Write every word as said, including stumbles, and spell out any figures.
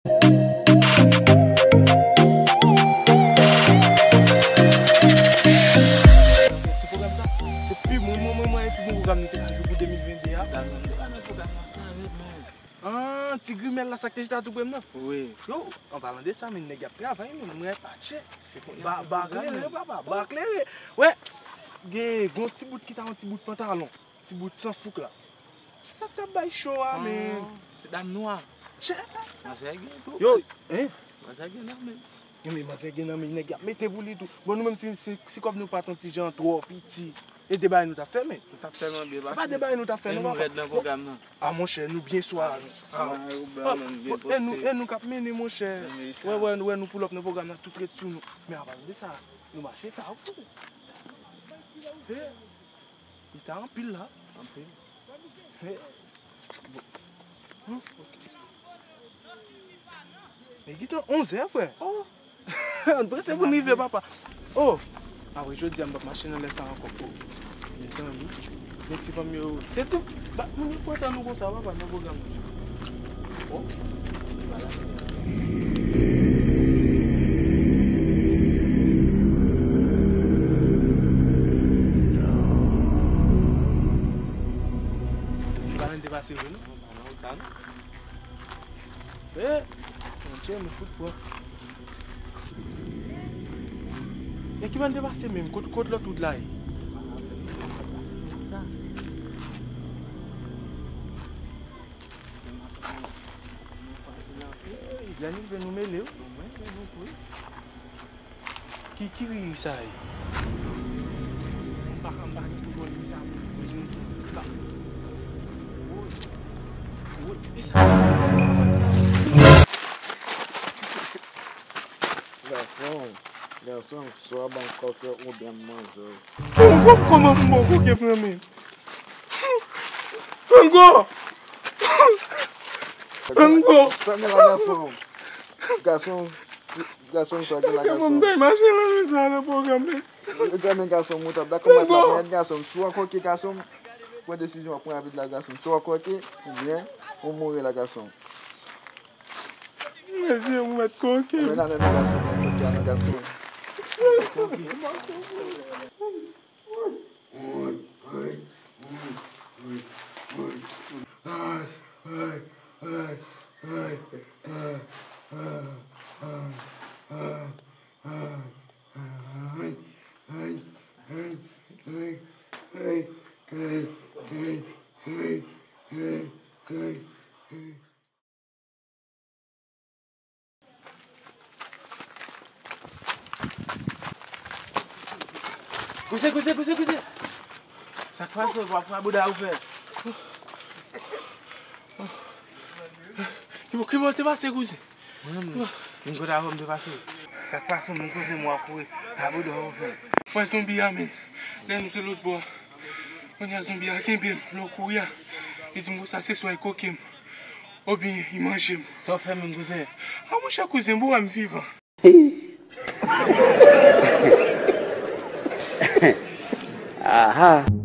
Ti pwogram sa, se pi bon, mwen, mwen, mwen, pi bon pwogram nou te ka jwe pou de mil venn de a. Ti Grimèl la, sa k te chita tou pre m nan? Wi. Yo, an palan de sa, men nèg y ap travay, men mwen pa tchè. Ba, ba klere, papa, ba klere. Wè, gen, gen yon ti bout ki ta yon ti bout pantalon. Ti bout san fouk la. Sa k t ap bay cho a, men. Ti dam nwa. Tchè. Manzè gen tou. Yo, hein? Manzè gen nan men. Yo, men manzè gen nan men, nèg y ap mete pou li tou. Bon, nou menm, si, si, si kòb nou pa t yon ti jan twò piti, e de bagay nou t ap fè, men. Nou t ap fè nan byen pase. Pa de bagay nou t ap fè, non, papa. Rèd nan pwogram nan. A, monchè, nou byen swa. E nou k ap mennen, monchè. Wè, wè, wè, nou pull up nan pwogram nan, tout ret sou nou. Men apa de sa, nou mache ta, wi. He, li ta anpil la. Anpil. He. Bon. Hmm, ok. Men gentan onzè, frè. Oh. Ann prese pou n rive, papa. Oh. Apre jodi a, m p ap mache nan lè sa ankò. Oh. Mezanmi. Men ti fanm yo. Se ti. Ba, moun yo pran tan nou konsa, papa, nan pwogram nan. Oh. Vwala. Valante pase vre, non? Sa, non? Eh, Bondye, nou fout pran. E ki banda pase menm? Kot, kot lòt wout la ye? Eh, lè nou rive, nou mele, wi. Ki, ki ri sa ye? M pa ka, m pa gen pou bò ri sa, m bezwen tou. Woy. Woy. E sa? Gason, gason, swa ban kòk yo oubyen m manje w. Bon, bon, kòman pou m bò koke pran men? Franco! Franco! Sa gen la, gason? Gason, gason, sa gen la, gason? Kòman m ta mache nan men sa nan pwogram, men? Gade men gason, mouta, dakò, mwen la, men gason, si w ankò ke gason, pran desizyon w ap pran rapid la, gason. Si w ankò ke, oubyen, ou mouri la, gason. Mesye, ou mèt koke. Men la, men gason, mwen koke a, men gason. Kouzin, kouzin, kouzin, kouzin. Sa k pase, w ap pran bouda ou fè? Ki bò, ki bò w te pase, kouzin? Mwen menm, menm kote avè w m te pase. Sa k pase, menm kouzin, mwen ap kouri. Pran bouda ou fè? Frè zonbi a, men. Lè nou te lòt bò. Kounye a zonbi a kenbe m, lè w kouri a. Li di m konsa, se swa l koke m. Oubyen li manje m. Sa w fè menm, kouzin? A, monchè, kouzin, bon, wè m vivan. Aha.